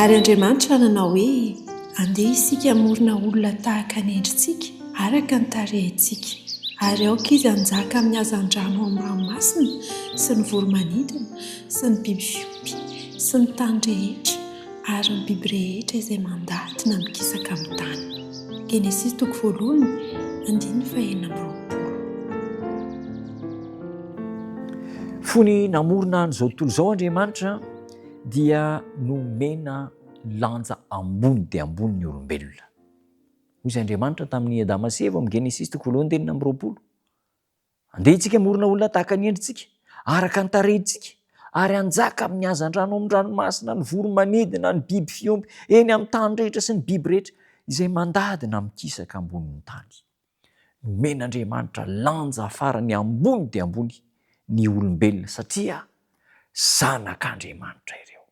Ary Andriamanitra nanao hoe, Andeha isika hamorona olona tahaka ny endritsika, araka ny tarehintsika. Ary aoka izy hanjaka amin'ny hazandrano ao amin'ny ranomasina, sy ny voro-manidina, sy ny biby fiompy, sy ny tany rehetra, ary ny biby rehetra izay mandady na mikisaka amin'ny tany. Genesisy toko voalohany, andininy faha-26. Fony namorona an'izao tontolo izao Andriamanitra dia nomena lanja ambony dia ambony ny olombelona. Hoy izy Andriamanitra tamin'i Adama sy Eva ao amin'ny Genesisy toko voalohany andininy 26. Andeha isika hamorona olona tahaka ny endritsika, araka ny tarehintsika, ary hanjaka amin'ny hazandrano amin'ny ranomasina, ny voro-manidina, ny biby fiompy, eny amin'ny tany rehetra sy ny biby rehetra izay mandady na mikisaka ambonin'ny tany. Nomen'Andriamanitra lanja farany ambony dia ambony ny olombelona satria zanak'Andriamanitra ireo.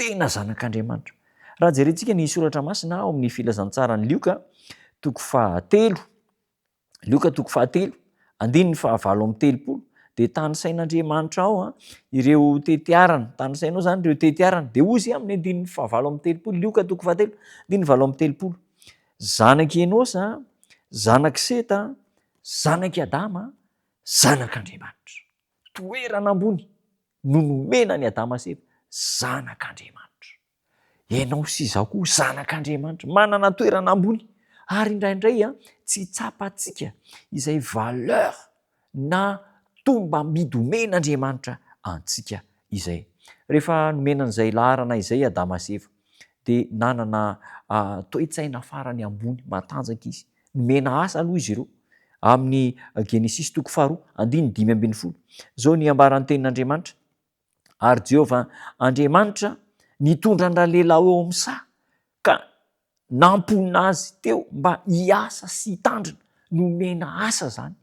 Tena zanak'Andriamanitra. Raha jerentsika ny soratra masina ao amin'ny filazantsaran'i Lioka toko fahatelo, Lioka toko fahatelo, andininy fahavalo amby telopolo, dia tanisain'Andriamanitra ao ireo tetiarana, tanisaina ao izany ireo tetiarana, dia hoy izy amin'ny andininy fahavalo amby telopolo, Lioka toko fahatelo, andininy 38, Zanak'i Enosa, zanak'i Seta, zanak'i Adama, zanak'Andriamanitra. Toerana ambony no nomena an'i Adama sy Eva, zanak'Andriamanitra. Ianao sy izaho koa zanak'Andriamanitra, manana toerana ambony ary indraindray tsy tsapantsika izay valeur na tombam-bidy omen'Andriamanitra antsika izay. Rehefa nomena an'izay laharana izay Adama sy Eva dia nanana toe-tsaina farany ambony, matanjaka izy. Nomena asa aloha izy ireo. Amin'ny Genesisy toko faharoa, andininy 15. Izao ny ambaran'ny tenin'Andriamanitra, Ary Jehovah Andriamanitra nitondra an-dralehilahy ho eo amin'ny saha, ka namponina azy teo mba hiasa sy hitandrina. Nomena asa izany,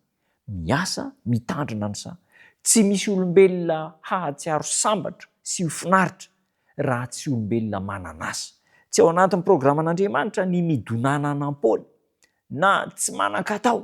miasa, mitandrina ny saha. Tsy misy olombelona hahatsiaro sambatra sy ho finaritra raha tsy olombelona manana asa. Tsy ao anatin'ny programan'Andriamanitra ny midonana anam-poana na tsy manan-katao,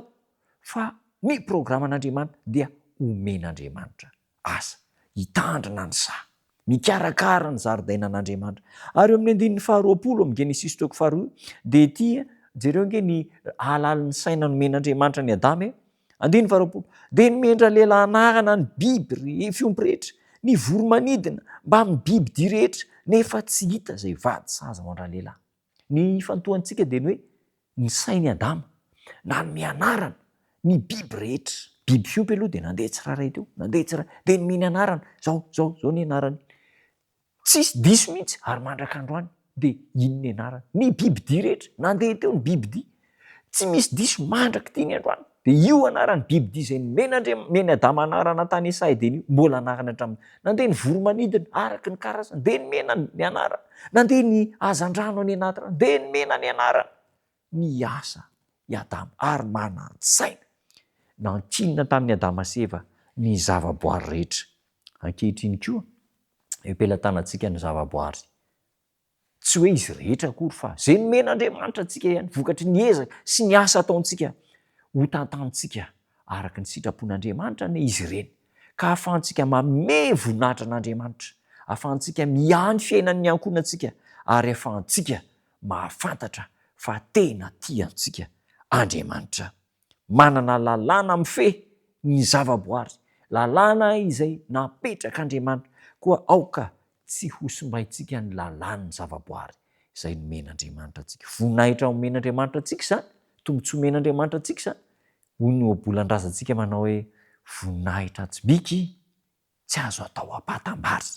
fa ny programan'Andriamanitra dia omen'Andriamanitra asa, hitandrina ny saha, mikarakara ny zaridainan'Andriamanitra. Ary eo amin'ny andininy faharoapolo amin'ny Genesisy toko faharoa dia ity, jereo ange ny halalin'ny saina nomen'Andriamanitra an'i Adama e. Andininy faharoapolo, dia nomen-dralehilahy anarana ny biby rehe fiompy rehetra, ny voro-manidina, mbamin'ny biby dia rehetra, nefa tsy hita izay vady sahaza ho an-dralehilahy. Ny ifantohantsika dia ny hoe ny sain'i Adama, nanome anarana ny biby rehetra. Biby fiompy aloha dia nandeha tsirairay teo, nandeha tsirairay, dia nomeny anarana, zao, zao, zao ny anarany. Tsisy diso mihitsy ary mandraka androany dia iny ny anarany. Ny bibidia rehetra, nandeha teo ny bibidia. Tsy misy diso mandrak'ity ny androany. Dia io anaran'ny bibidia izay nomen'Andriam-, nomen'i Adama anarana tany Esa Edena io, mbola anarany hatramin'ny. Nandeha ny voro-manidina araka ny karazany, dia nomena ny anarany. Nandeha ny hazandrano any anaty rano, dia nomena ny anarany. Niasa i Adama ary manan-tsaina. Nankinina tamin'i Adama sy Eva ny zavaboary rehetra. Ankehitriny koa, eo am-pelatanantsika ny zavaboary. Tsy hoe izy rehetra akory fa izay nomen'Andriamanitra antsika ihany, vokatry ny ezaka sy ny asa ataontsika, ho tantanintsika araka ny sitrapon'Andriamanitra anie izy ireny, ka ahafahantsika manome voninahitra an'Andriamanitra, ahafahantsika miahy ny fiainan'ny ankohonantsika ary ahafahantsika mahafantatra fa tena tia antsika Andriamanitra. Manana lalàna mifehy ny zavaboary, lalàna izay napetrak'Andriamanitra, koa aoka tsy ho simbaintsika ny lalàn'ny zavaboary izay nomen'Andriamanitra antsika. Voninahitra omen'Andriamanitra antsika izany, tombontsoa omen'Andriamanitra antsika izany. Hoy ny ohabolan-drazantsika manao hoe, voninahitra an-tsibìky tsy azo atao am-patam-bary.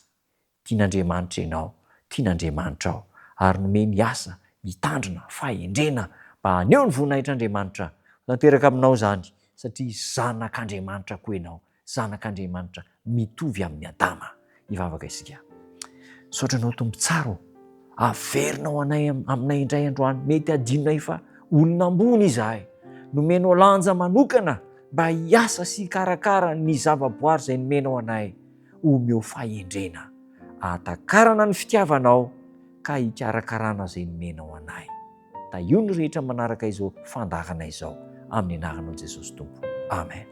Tian'Andriamanitra ianao, tian'Andriamanitra aho, ary nomeny asa hitandrina fahendrena mba haneho ny voninahitr'Andriamanitra. Ho tanteraka aminao izany, satria zanak'Andriamanitra koa ianao, zanak'Andriamanitra mitovy amin'i Adama. Hivavaka isika. Misaotra anao Tompo tsara ô. Averinao anay aminay indray androany. Mety hadinonay fa olona ambony izahay. Nomenao lanja manokana mba hiasa sy hikarakara ny zavaboary izay nomenao anay. Omeo fahendrena ahatakarana ny fitiavanao ka hikarakarana izay nomenao anay. Tahio ny rehetra manaraka izao fandaharana izao amin'ny anaranao Jesosy Tompo. Amen.